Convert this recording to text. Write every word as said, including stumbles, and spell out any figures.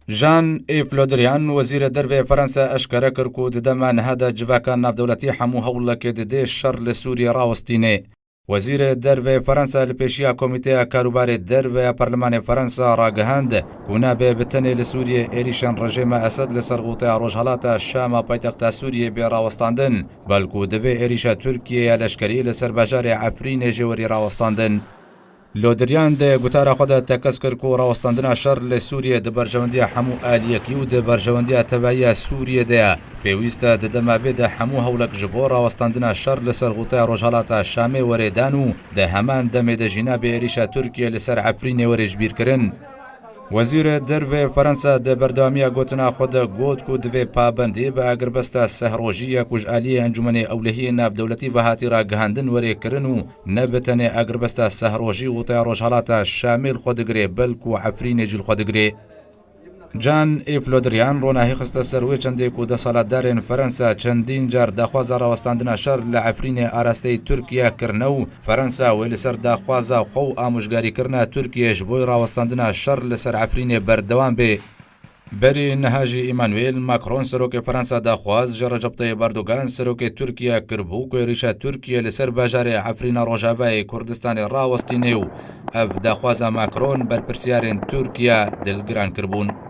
Jean-Yves Le Drian, wezîrê dervê Fransa, eşkere kir ku di dema niha de civaka navdewletî hemû hewlekê didê şer li Sûriyê rawestînê. Wezîrê dervê Fransa li pêşiya Komîteya Karûbarê Derve ya Parlemanê Fransa ragihand ku nabe bi tenê li Sûriyê êrîşên rejêma Esed li ser xûteya rojhelata Şam a paytexta Sûriyê bê rawestandin, belkû divê êrîşa Tirkiyê ya leşkerî li ser bajarê Efrînê jê werî rawestandin. Lodiriyan di gotara xwe de tekez kir ku rawestandina şer li Sûriyê di berjewendiya hemû aliyekî û di berjewendiya tevahiya Sûriyê de ye. Pêwîst e di dema vê de hemû hewlek ji bo rawestandina şer li ser xûteya rojhelata Şamê were dan û di heman demê de jî nabe êrîşa Tirkiyê li ser Efrînê were ji bîr kirin. Wezîrê Dervê Fransa di berdewamiya gotina xwe de got ku divê pabendî bi agirbesta sehrojî ya ku ji aliyê Encûmenê Ewlehiyê Navdewletî ve hatî ragihandin were kirin û ne bi tenê agirbesta sehrojî û teya rojhelata Şamê li xwe digirê, belkû Efrînê jî li xwe digirê. Jean-Yves Le Drian ronahî xiste ser wê çendê ku desthilatdarên Fransa çendîn car daxwaza rawestandina şer li Efrînê arasteyî Tirkiye kirine û Fransa wê li ser daxwaza xwe û amûjgarîkirina Tirkiye ji bo rawestandina şer li ser Efrînê berdewam bê. Berî niha jî Emmanuel Macron, serokê Fransa daxwaz ji Recep Tayyip Erdogan, serokê Tirkiye, kiribû ku êrîşa Tirkiye li ser bajarê Efrîna Rojavayê Kurdistanê rawestînê û ev daxwaza Macron berpirsiyarên Tirkiye dilgiran kiribûn.